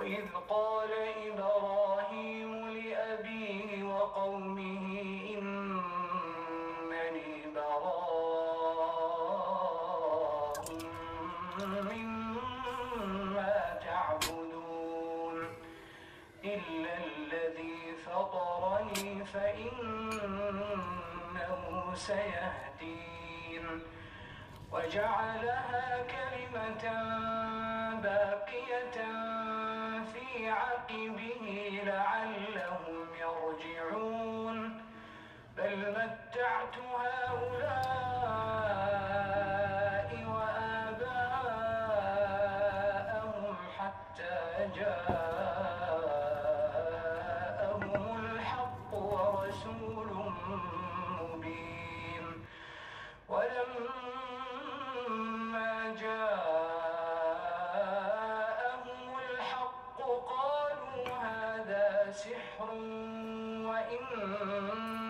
وإذ قال إبراهيم لأبيه وقومه إنني براء مما تعبدون إلا الذي فطرني فإنه سيهدين. وجعلها كلمة باقية في عقبه لعلهم يرجعون. بل متعت هؤلاء وآباءهم حتى جاءهم الحق ورسول مبين. ولما جاءهم الحق قالوا هذا سحر وإنا